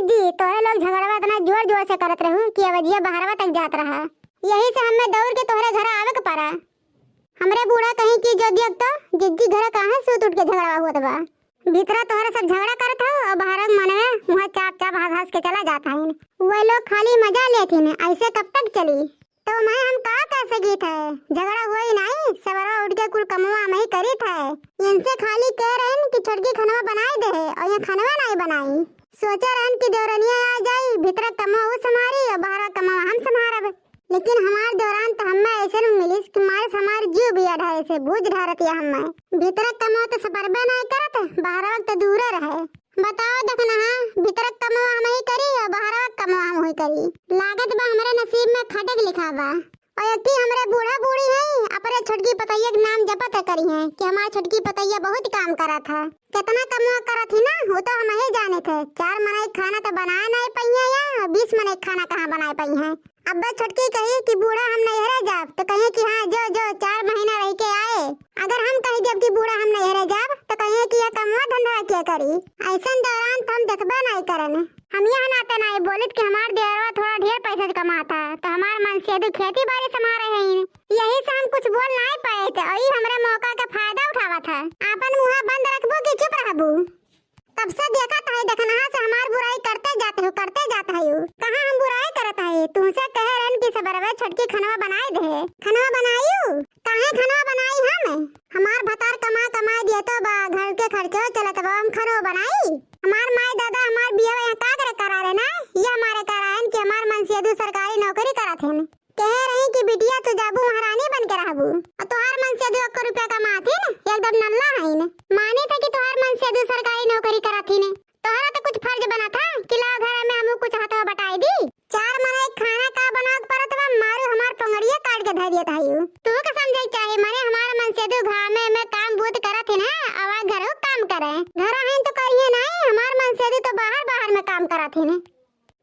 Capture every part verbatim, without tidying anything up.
जी, तोहरे लोग झगड़वा इतना जोर जोर से करत रहू कि अवजिया बहरवा तक जात रहा। यही से हमें दौड़ के तोहरे घर आवे के पड़ा। हमरे बूढ़ा कहीं कि जो दियक तो जिज्जी घर कहाँ सूत उठ के झगड़वा होत बा। भीतरा तोहरे सब झगड़ा करत हो और बाहर मनवे मुँह चाप चाप हंस हंस के चला जात है। वह लोग खाली मजा लेथिन, ऐसे कब तक चली? तो मैं हम का कह सकीत है, झगड़ा हुई नहीं, सबरवा उठ के कुल कमवा हम ही करीत है। इनसे खाली कह रहन कि छोटकी खनवा बनाई दे और ये खनवा नहीं बनाई। सोचे रहन कि देवरनिया आ जाई, भीतर कमवा उ संभारी और बाहर कमवा हम संभारब। लेकिन हमार देवरान तो हमें ऐसे न मिलिस कि मारिस हमार जीव भी अढ़ाए से भूज ढारत या हमें। भीतर कमवा तो सबरबे नहीं करत, बाहर तो दूरे रहे। बताओ देखनहा, भीतरक कमवा हमही करी और बहरवा कमवा हमही करी। लागत बा हमरे नसीब में खटे के लिखा बा। और एक ठे हमरे बूढ़ा बूढ़ी हैं, अपने छोटकी पतैया के नाम जपत करी हैं कि हमार छोटकी पतैया बहुत काम करत है। कितना कमवा करत ही ना, वो तो हमही जाने थे। चार मनई खाना तो बनाए नहीं पइहे या, और बीस मनई खाना कहाँ बनाए पइहे। अब्बे छोटकी कही कि बूढ़ा हम नैहरे जाब, तो कहे कि हाँ, जो, जो, चार महीना रह के आए। अगर हम कह देब कि बूढ़ा हम नैहरे जाब, तो कहे कि यह कमवा धंधा के करी। ऐसन देवरान तो हम देखबे नहीं करन। हम यह नाते नहीं बोलित कि हमार देवरवा थोड़ा ढेर पैसा कमाता, तो हमार मनसेदू खेती बाड़ी संभारे हैं। यही से हम कुछ बोल नहीं पाए थे, और ई हमरे मौका के फायदा उठावत है। आपन मुँह बंद रखबू कि चुप रहबू? कब से देखत है, देखनहा से हमार बुराई करते जात हो, करते जात हो। कहाँ हम बुराई करत है? तुमसे कहे रहन कि सबरवे छोटकी खनवा बनाए दे। खनवा बनायू? काहे खनवा बनाई हम? हमार भतार कमा कमा दिया तो बा, घर के खर्चो चलत बा, हम खनवा बनाई? हमार माई दादा हमार बियाह यहाँ का करे करा रहे ना, ये हमारे करा रहन कि हमार मनसेदू सरकारी नौकरी करत हन। कहे रही कि बिटिया तू जाबू महारानी बन के रहबू। और तोहार मनसेदू एको रुपया कमाथिन, एकदम नल्ला हईन। मानी था कि तोहार मनसेदू सरकारी नौकरी करथिन। तोहरा तो कुछ फर्ज बना था कि लाओ घर में हमहू कुछ हाथवा बटाई दी। चार मनई खाना का बनावे के परत बा, मारू हमार पोंगड़िया काट के धर दिया था यू। तू का समझे चाहे, माने हमार मनसेदू घामे में काम बूत करथिन, आवा घरो काम करे। घर आहिन तो करिए नहीं, हमार मनसेदू तो बाहर बाहर में काम करथिन।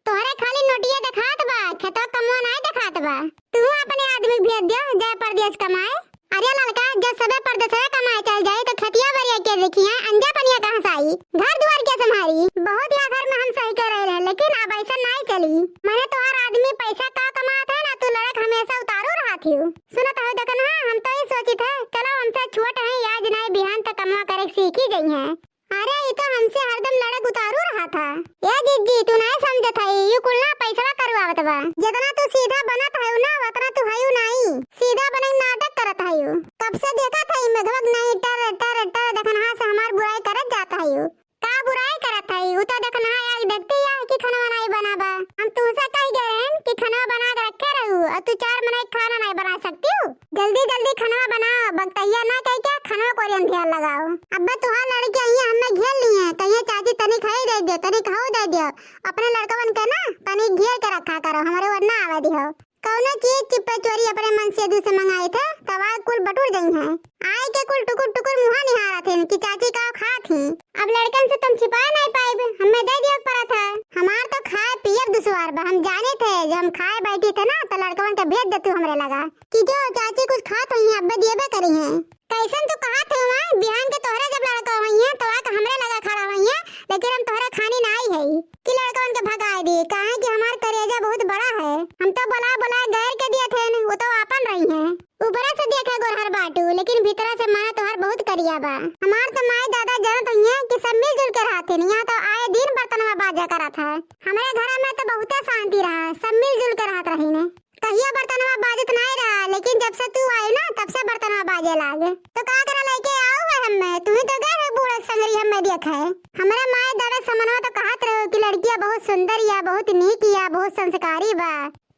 तोहरे खाली नोटिया देखात बा, खेतवा कमवा नाई देखात बा। तू अपने आदमी भेज दियो, जाए परदेस कमाए। अरे ललका, जब सबे परदेसवा कमाए चल जाई, तो खेतिया बरिया के देखिया, अंजा पनिया कहाँ से आई? घर दुआर के संभारी? बहुत या घर में हम सही के रह रहे, लेकिन अब ऐसा नाई चली। मने तोहार आदमी पैसा का कमात है ना, तू लड़क हमेशा उतारू रहत हियो। सुनत हो देखनहा, हम तो ये सोचित है, चलो हमसे छोट है, आज नाई बिहान तक कमवा करे सीखी जइहें। अरे, ई तो हमसे हरदम लड़क उतारू रहा था। ए जिज्जी, तू नाय समझत है, यू कुल ना पैसवा करवावत बा। जितना तू सीधा बनत है ना, उतना तू हयू नाई। सीधा बने नाटक करत है यू। कब से देखत है, मेघवा के नाई टर, टर, टर, देखनहा से हमार बुराई करत जात है यू। का बुराई करत है? उ तो देखनहा आज देखती है कि खनवा नाई बना बा। हम तुमसे कह गए रहन कि खनवा बना के रखे रहू, और तू चार मनई खाना नाई बना सकती हो। जल्दी जल्दी खनवा बनाओ, बगतैया ना कह के खनवा कोरियन ध्यान लगाओ। अब्बे तुहार लड़की आई है, हमें घेर ली है, कहिए चाची तनी खाई दे दियो, तनी खाऊ दे दियो। अपने लड़कवन के ना तनी घेर के रखा करो, हमारे ओर ना आवे दियो। कौनो चीज चुप्पे चोरी अपने मनसेदू से मंगाई थे, तब आज कुल बटुर गई हैं। आए के कुल टुकुर टुकुर मुँहा निहारत हैं कि चाची का खात ही। अब लड़कन से तुम छिपा नहीं पाइब, हमें दे दियो पड़ा था। हमार तो खाए पिए दुश्वार बा, हम जाने थे, जब हम खाए बैठी थे ना, तो लड़कवन के भेज देतू हमरे लगा। कि जो चाची कुछ खात होइहैं, अब्बे दिएबे करिहैं। कैसन तू कहत हो माँ, बिहान के तोहरे जब लड़का होइहैं, तो आके हमरे लगे खड़ा होइहैं, लेकिन हम तोहरे खानी ना आई है कि लड़कवन के भगाए दी, काहे कि हमार करेजा बहुत बड़ा है। हम तो बोला बोला गैर के दिए थे, वो तो आपन रही हैं। ऊपरा से देखे गोरहर बाटू, लेकिन भीतरा से माने तोहर बहुत करिया बा। हमार तो माई दादा जानत होइहैं कि सब मिलजुल के रहत हैं, यहाँ तो आए दिन बर्तनवा बाजा करत है। हमरे घर में तो बहुते शांति रहा, सब मिलजुल के रहत रही ने। कहिया बर्तनवा बाजत नाई रहा, लेकिन जब से तू आई ना, तब से बर्तनवा बाजे लागे। तो का करा लइके आऊ है हमें, तू ही तो गए हो बूढ़ा संगरी हमें देख है। हमरे माए दादा समनवा तो कहत रहो कि लड़किया बहुत सुंदर या, बहुत नीक या, बहुत संस्कारी बा।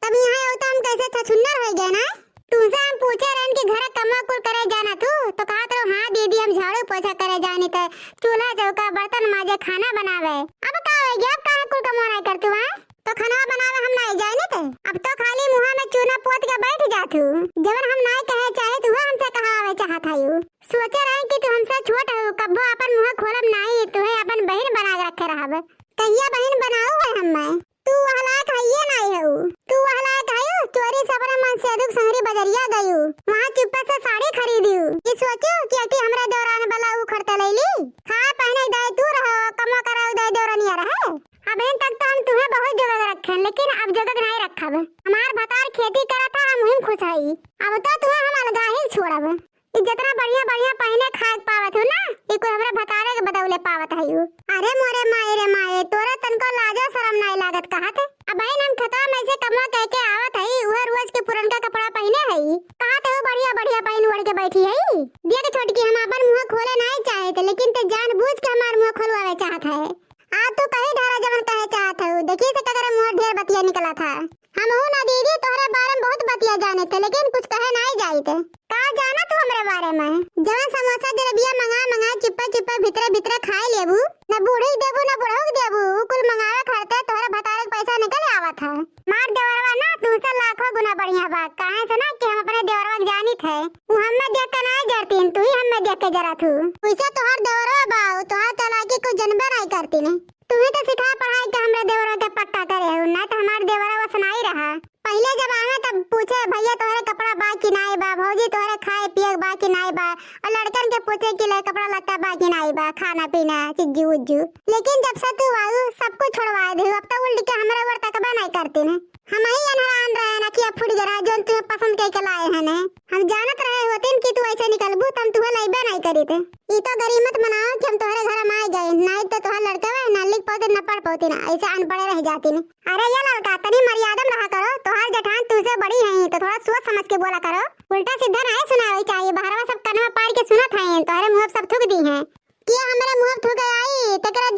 तब यहाँ आओ तो हम कैसे छछुन्नर हो गए ना? तुमसे हम पूछे रहन कि घर कमवा कुल करे जाना तू, तो कहत रहो हाँ दीदी हम झाड़ू पोछा करे जानी थे, चूल्हा चौका बर्तन माजे खाना बनावे। अब का हो गया, अब काहे कुल कमवा नहीं करतू हैं? तो खनवा बनावे हम नाई जानित, अब तो खाली मुँहा में चूना पोत के बैठ जात हू। जवन हम नाई कहे चाहित, उहे हमसे कहावे चाहत हयू। सोचे रहे कि तू हमसे छोट हऊ, कब्बो अपन मुँह खोलब नाई, तुहे अपन बहिन बना के रखे रहब। कहिया बहिन बनाऊ है हम्मे? तू वह लायक हइये नाई हऊ। तू वह लायक हयू, चोरी से अपने मनसेदू के संगरी बजरिया गयू, वहाँ चुप्पे से साड़ी खरीदियू। ई सोचू कि अटी हमरे देवरान बला ऊ खरते लैली। खाए पहने के दाई तू रहो, कमवा करे के दाई देवरनिया रहे। अबहिन तक तो हम बहुत जोगक रखे, लेकिन अब जोगक नाहीं रखब। हमार भतार खेती करत ह, हम उहिम खुश हई। अब तो तुहे हम अलगा ही छोड़ब। ई जितना बढ़िया बढ़िया पहिने खाए के पावत हो ना, ई कुल हमरे भतारे के बदौले पावत हई। अरे मोरे माई रे माई, तोरे तनको लाजो शरम नाहीं लागत कहत। अबहिन हम खेतवा में से कमवा कह के आवत हई, उहे रोज के पुरनका कपड़ा पहिने हई। कहत हई बढ़िया बढ़िया पहिन ओढ़ के बैठी हई। देख छोटकी, हम आपन मुँह खोले नाहीं चाहत, लेकिन ते जानबूझ के हमार मुँह खोलवावे चाहत है। आ तू कही ढारा जवन कहे चाहत हऊ, देखी से ककरे मुँह ढेर बतिया निकलत ह। हमहू ना दीदी तोहरे बारे में बहुत बतिया जाने थे, लेकिन कुछ कहे नाहीं जाइत। का जाना तू हमरे बारे में? जवन समोसा जलेबिया मंगा मंगा चुप्पे चुप्पे भीतरे भीतरे खाए लेबू, न बूढ़ी के देबू न बुढ़ऊ के देबू, उ कुल मंगावे खरते तोहरे भतारे के पैसा निकल आवत ह। मार देवरवा ना तुमसे लाखों गुना बढ़िया बा, काहे से ना कि हम अपने देवरवा के जानित है, उ हमें देख के नाहीं जरतीन, तू ही हमें देख के जरत हू। वैसे तोहार देवरवा बा, उ तोहार चालाकी कुछ जनबे नाहीं करतीन। तुही तो सिखा पढ़ाई के हमरे देवरवा के पक्का करे हो, नाहीं तो हमार देवरवा वसनाई रहा। पहिले जब आवे तब पूछे, "भैया तोहरे कपड़ा बा कि नाहीं बा, भौजी तोहरे खाए पिए के बा कि नाहीं बा," और लड़कन के पूछे कि ले कपड़ा लत्ता बा कि नाहीं बा, खाना पीना, चिज्जू उज्जू। लेकिन जब से तू आऊ, सब कुछ छोड़वाए दे, अब तो उल्ट के हमरे ओर तकबे नाहीं करतीन। हम ही अनहरान रहे, अखिया फूट गया, जोन तुम्हें पसंद कई के लाए हैं ने। हम जानत रहे होतीन कि तू ऐसे निकलबू, त हम तुहे लइबे नाहीं करीत। ई तो गरीमत मनाओ कि हम तोहरे घर में आ गए, नाहीं तो तोहर लड़कवे ना लिख पौतीन, ना पढ़ पौतीन, ऐसे अनपढ़े रह जातीन। अरे ये लड़का, तनी मर्यादा में रहा करो, तोहार जेठान तुमसे बड़ी हैं, तो थोड़ा सोच समझ के बोला करो। उल्टा सीधा नाहीं सुनावे चाहिए, बहरवा सब कनवा पार के सुनत हैं, तोहरे मुँह सब थूक दी हैं। के हमरे मुँह थूके आई, तेकरे